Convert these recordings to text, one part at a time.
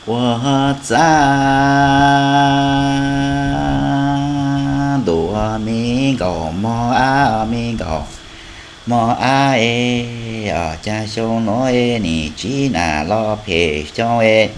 Ua txaj ntuas me nkaum mog ab, me nkaum mog ab es, cas xyoo nuav es nim tsis nam los phem xyoo es,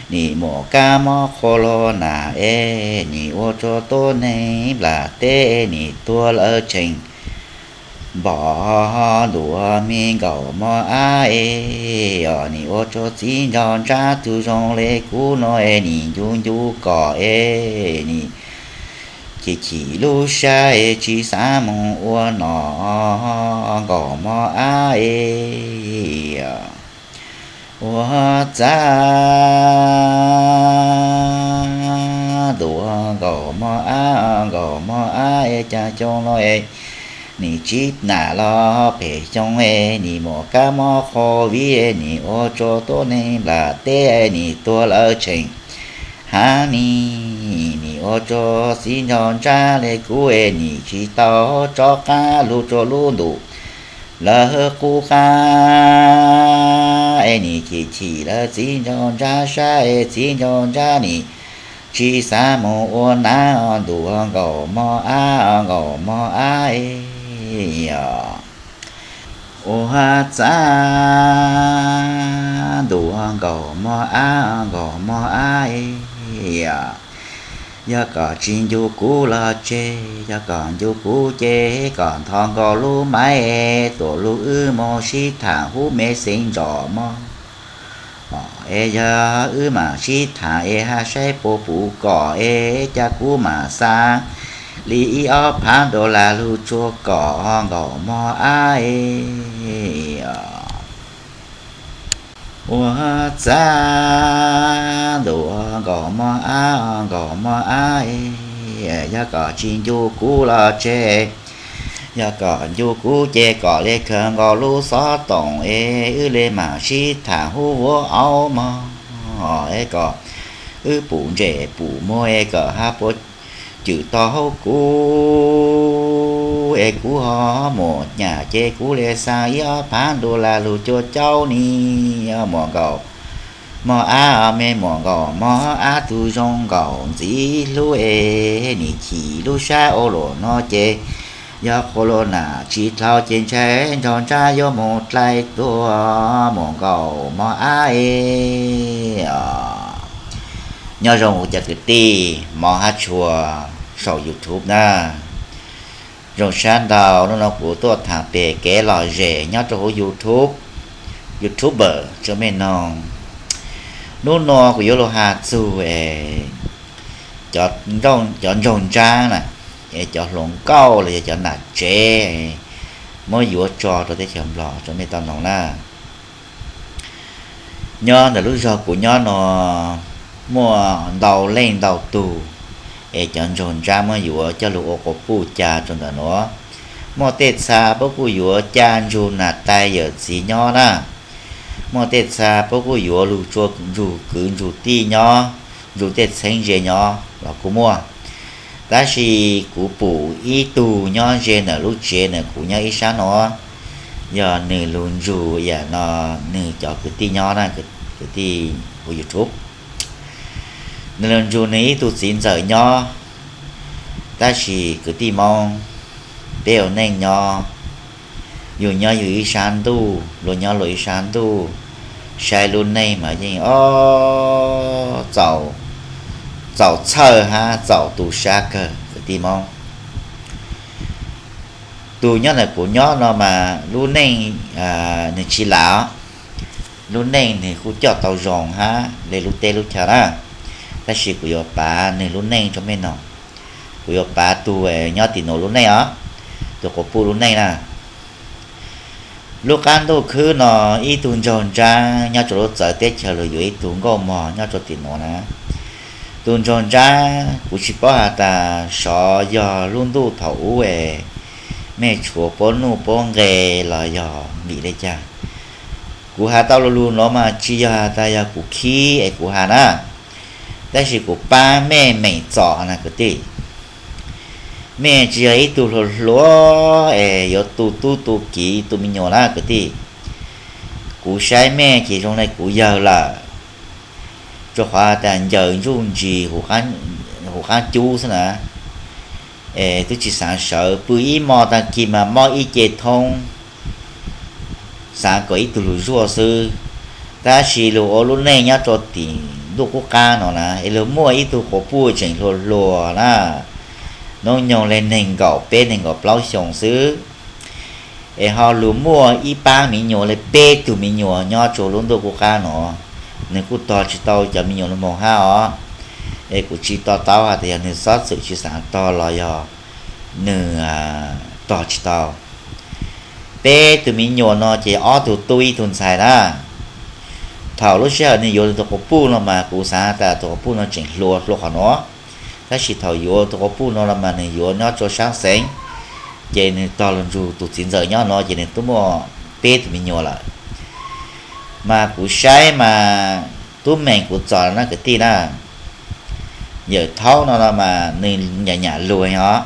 nim muaj kab mob qhua los nam es, nim ua rua tuab neeg nplam teb es nim tuag lawm tsheej npom ntuas me nkaum mog ab es, os nim ua rua txiv nraug nrab tug zoo le kuv nuav es nim ncu ncu kom es nim chim chim lub sab es tsis xav moog ua nom nkaum mog ab es. Ua txaj ntuas nkaum mog ab, nkaum mog ab es, cas xyoo nuav es nim tsis nam los phem xyoo es, nim muaj kab mob qhua viv es, nim ua rua tuab neeg nplam teb es, nim tuag lawm tsheej hab nim, nim ua rua txiv nraug nrab le kuv es, nim tsis tau rov qab lug rua lub ntuj lawv qub qab es, nim chim chim lawv txiv nraug nrab sab es, txiv nraug nrab nim tsis xav moog ua nam ntuas nkaum mog ab, nkaum mog ab es. Ua txaj ntuas nkaum mog ab, nkaum mog ab es. Yog kom tsis ncu kuv los tseg, yog kom ncu kuv ces kom nthos nkaus lub maiv es, tuam lug wb moog sib thaam hub me xeev nrov mog. Es yog wb maam sib thaam es hab saib puas pum kom es, ca kuv maam xa li ib ob phav dollar lug tsua kom nkaum mog ab es. Ua txaj ntuas nkaum mog ab, nkaum mog ab es. Yog kom tsis ncu kuv los tseg, yog kom ncu kuv ces kom le khaws nkaus lub xov toom es, wb le maam sib thaam hub vuab aub mog es, kom wb pum ntsej pum muag es, kom hab puas cwm tau hauv kuv es, kuv ho muaj nyaj ces kuv le xa ib ob phav dollar lug cua caub ni, muam nkaum mog ab, me muam nkaum mog ab tug zoo nkaum ntxiv hlub es, nim chim lub sab ua luam no ces, yog qhua lug nam tsis dlhau ces ntshai nraug nrab yuav moog dlai tuag, muam nkaum mog ab es. Nyob zoo cov kwv tij Hmoob hab tshua saum YouTube na. Zoo sab ntau, hnub no kuv tuaj thaam peg kev lom zem nyob rua huv YouTube, YouTuber tso mej noog. Hnub no kuv yuav lug has txug es cov nraug nraab na, es cov hluas nkauj los yog cov nam tsev muab yuav tso rua teb chaws Nplog rua mej tau noog na. Nyob ntawm lub zog kuv nyob no muaj ntau leej ntau tug es cov ntsuag ntsab muab yuav coj lug ua quas puj ca rua ntawm nuav. Muaj tej txha puab kuj yuav ca ntsuag nam tais yawm txiv nyob na. Muaj tej txha puab kuj yuav lug tsua ntsuag kwv ntsuag tij nyob, ntsuag tej txheeb ze nyob los kuj muaj. Tab sis kuv pum ib tug nyob ze ntawm lub tsev ntawm kuv nyob ib sab no, yog nwg lug ntsug yam no, nwg cov kwv tij nyob na, kwv tij ua YouTube. Nwg lug ntsug nwg ib tug txiv ntxawm nyob, tab sis kwv tij Moob, peb ua neej nyob, yug nyob yug ib sab ntuj, luag nyob luag ib sab ntuj, saib lub neej mas yeej o txaus txhawj hab txaus tu sab kawg kwv tij Moob. Tus nyob ntawm kuv nyob no mas lub neej nwg tsis lam, lub neej nwg kuj coj tau zoo hab le lub teb lub chaw na. Tab sis kuv yuav pav nwg lub neej rua mej noog. Kuv yuav pav tug nyob tim nuav lub neej os, tus quas puj lub neej na. Lub qab ntuj khwb no, ib tug ntsuag ntsab nyob rua lub txawv teb chaws lug yuav ib tug nkauj mog nyob rua tim nuav na. Tus ntsuag ntsab kuv tsis paub has tas sov yog lub ntuj thaum ub es mej tshuav puab nuj puab nqe los yog vim le caag. Kuv has tau lug lug nuav mas tsis yog has tas yog kuv khib es kuv has na, tab sis kuv pab mej meem txom na kwv tij. Mej tsis yog ib tug hluas hluas es yuav tu tub tu kiv tu me nyuam na kwv tij. Kuv saib mej ces zoo le kuv yawg lawm. rau qhov tas ncaws ntsuj ntsis huv qaab cub xwb na. Es twb tsis xaav sawv, pw ib hmo taag kis mas mob ib ce thoob, xaav kom ib tug lug zuaj xwb. Tab sis lug ua lub neej nyob rau tim ntuj qub qaab no na, es lug muaj ib tug quas puj tseem hluas hluas na, hnub nyoog le neeg nkaum peb neeg nkaum plaub xyoo xwb. Es ho lug muaj ib paab miv nyuas le peb tug miv nyuas nyob rua lub ntuj qub qaab no, nwg kuj tog tsis tau cov miv nyuas lug moog hab os. Es kuv tsis to taub has tas yog nwg xob txwm tsis xaav tog los yog nwg tog tsis tau. Peb tug miv nyuas no ces ob tug tub ib tug ntxhais na. Thaum lub sij hawm nwg yuav tug quas puj no mas kuv xaav tas tug quas puj no tseem hluas hluas qhov no, tab sis thaum yuav tug quas puj no los mas nwg yuav nyob rua saab xeev, ces nwg tog lug nrug tug txiv ntxawm nyob no ces nwg tub muaj peb tug miv nyuas lawm. Mas kuv saib mas tub meem kuv txom na kwv tij na, yawm thaub no no mas nwg nyam nyam lug os,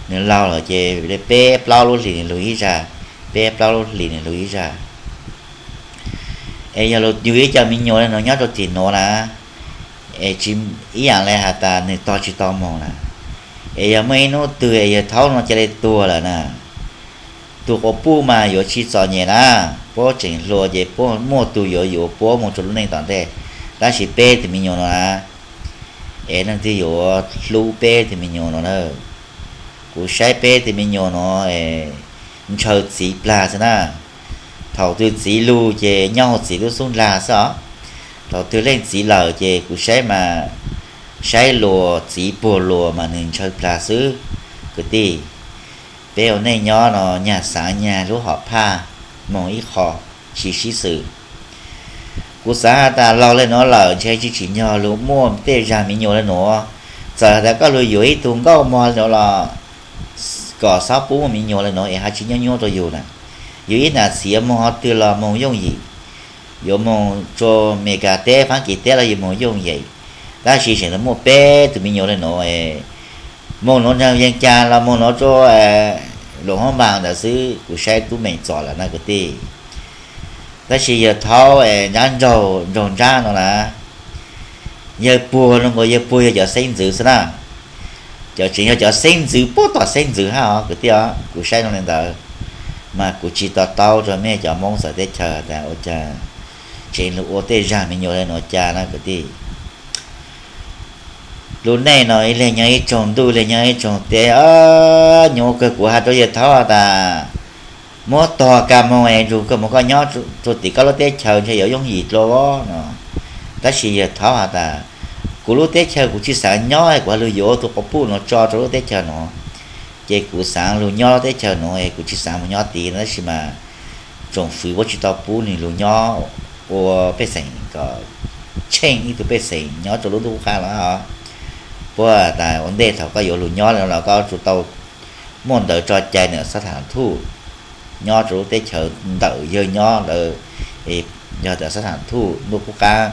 nwg laug lawm ces peb plaub lub hlis nwg lug ib zag, peb plaub lub hlis nwg lug ib zag. Es yog lug yug ib co miv nyuas le nuav nyob rau tim nuav na, es tsis ib yaam le has tas nwg tog tsis tau moog na. Es yog muaj ib hnub twg es yawg thaub no ca le tuag lawm na, tug quas puj mas yuav tsi txom nyem na, puab tseem hluas ces puab muaj tug yuav yuav puab moog rua lub neej tom ntej, tab sis peb tug miv nyuas no na, es leej twg yuav hlub peb tug miv nyuas no na. Kuv saib peb tug miv nyuas no ntshaw txiv plag xwb na. Thaum twg txiv lug ces nyob huv txiv lub xub lag xwb os. Thaum twg leej txiv lawm ces kuv saib mas, saib luas txiv puag luas mas nwg ntshaw plag xwb kwv tij. Peb ua neej nyob no nyag xaav nyag lub hom phaj moog ib qho tsis sib xws. Kuv xaav has tas laug le nuav lawm ntshe tsis tsim nyog lug muaj tej zag miv nyuas le nuav. Txawm has tas koj lug yuav ib tug nkauj mog le nuav los kom xob pub muaj miv nyuas le nuav es haj tsis nyuaj nyuaj rua yug na. Yug ib nam txiv yuav moog qhov twg los moog yooj yim, yuav moog rua Amelikas teb Faab Kis teb los yug moog yooj yim, tab sis tseem muaj peb tug miv nyuas le nuav, moog nuav nraag Yeej Cas los moog nuav rua Luam Hoob Npaas ntawd xwb. Kuv saib tub meem txom lawm na kwv tij. Tab sis yawg thaub nrab nraug nraug nrab no na, yawg puag no nkaus yawg puag yog cov xeeb ntxwv xwb na. Cov tseem yog cov xeeb ntxwv puab tom xeeb ntxwv hab os kwv tij os. Kuv saib zoo le ntawd, mas kuv tsis to taub rua mej cov Moob txawv teb chaws tas ua cas tseem lug ua tej zag miv nyuas le nuav cas na kwv tij. Lub neej no ib leeg nyob ib tsoog ntuj, ib leeg nyob ib tsoog teb. Nyuaj kawg, kuv has rua yawg thaub has tas muab tog kag moog es nrug koj moog koj nyob rua tim koj lub teb chaws ntshe yuav yooj yim dlua no. Tab sis yawg thaub has tas kuv lub teb chaws kuv tsis xaav nyob, kuv has lug yuav tug quas puj nuav tso rua lub teb chaws nuav, ces kuv xaav lug nyob lub teb chaws nuav es kuv tsis xaav moog nyob tid no. Tab sis mas tsoom fwv puab tsis tau pub nwg lug nyob ua pej xeem kom tsheej ib tug pej xeem nyob rua lub ntuj qub qab los. Puab tas ua ntej thaum koj yuav lug nyob le no los koj tsum tau muaj ntawv tso cai ntawm xab tham thuj nyob rua lub teb chaws ntawm yawg nyob lawm. Yog tas xab tham thuj ntuj qub qab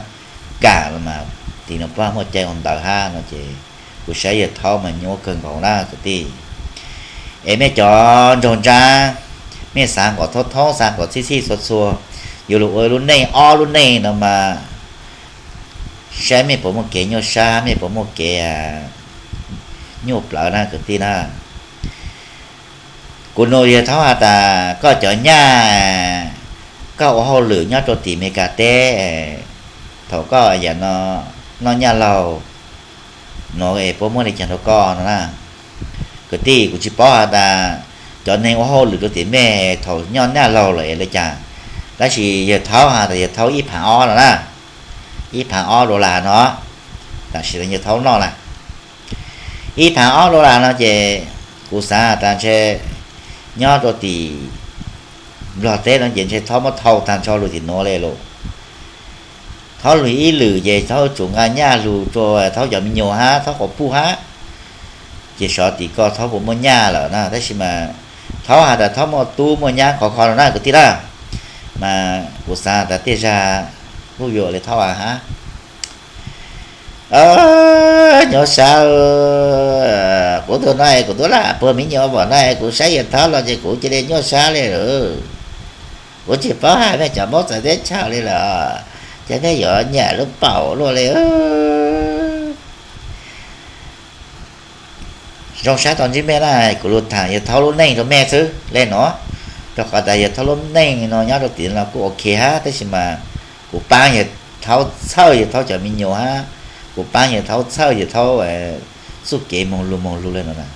kam los mas tim no puab muaj cai ua ntawv hab no ces kuv saib yawg thaub mas nyuaj kawg nkaus na kwv tij. Es mej cov nraug nrab, mej xaav kom thoob thoob, xaav kom txhij txhij txhua txhua, yuav lug ua lub neej ob lub neej no mas saib mej puas muaj kev nyuaj sab, mej puas muaj kev nyuaj plawv na kwv tij na. Kuv nug yawg thaub has tas koj cov nyaj, koj ua hauj lwm nyob rua tim Amelikas teb, thaum koj yam no noj nyaj laug no es puab muab le caag rua koj no na? Kwv tij, kuv tsis paub has tas cov neeg ua hauj lwm rua tim mej thaum noj nyaj laug lawm es le caag, tab sis yawg thaub has tas yawg thaub ib phaav ob no na, ib phaav ob dollar no, tam sim no yawg thaub noj na. Ib phaav ob dollar no ces kuv xaav has tas ntshe nyob rua tim Nplog teb no ces ntshe thaub muab thau taag nrho lug tim nuav le lug. Thaub lug ib lwm ces thaub tsum nqa nyaj lug rua thaub cov me nyuam hab thaub quas puj hab. Ces sov tim koj thaub puas muaj nyaj lawm na, tab sis mas thaub has tas thaub muaj tub muaj nyab khov kho no na kwv tij na. Mas kuv xaav tas tej zag kuj yuav le thaub hab. Nyob sab, kuv tug no es kuv tub laj puag me nyuam vom no es kuv saib yawg thaub los ces kuv cia li nyuaj sab le lawm. Kuv tsis paub hais mej cov Moob txawv teb chaws li lawm. Ces nej yuav nyiam lub paum luaj li. Zoo sab tau ntsib mej na, kuv lug thaam yawg Thaub lub neej rua mej xwb le nuav, rua qhov tas yawg Thaub lub neej no nyob rua tim no kuj ok hab, tab sis mas kuv paab yawg Thaub txhawj yawg Thaub cov me nyuam hab, kuv paab yawg Thaub txhawj yawg Thaub txuj kev moog lug moog lug le nuav na.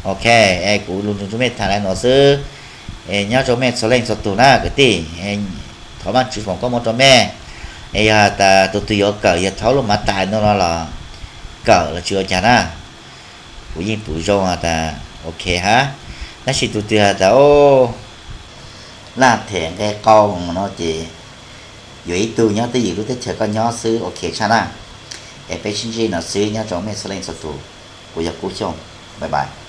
Ok, es kuv lug nrug mej thaam le nuav xwb. Es nyob rua mej txhua leej txhua tug na kwv tij, thov Vaajtswv foom koob moov rua mej. Es yog has tas tug twg yuav kawm yawg Thaub lub mav tais no los kawm los tsi ua caag na, kuv yeej pum zoo has tas ok hab. Tab sis tug twg has tas laj them nqe qau no ces yuav ib tug nyob twj ywm lub teb chaws koj nyob xwb ok tshaj na. Es peb sib ntsib no xwb nyob rua mej txhua leej txhua tug, kuv yog Kub Xyooj, bye bye.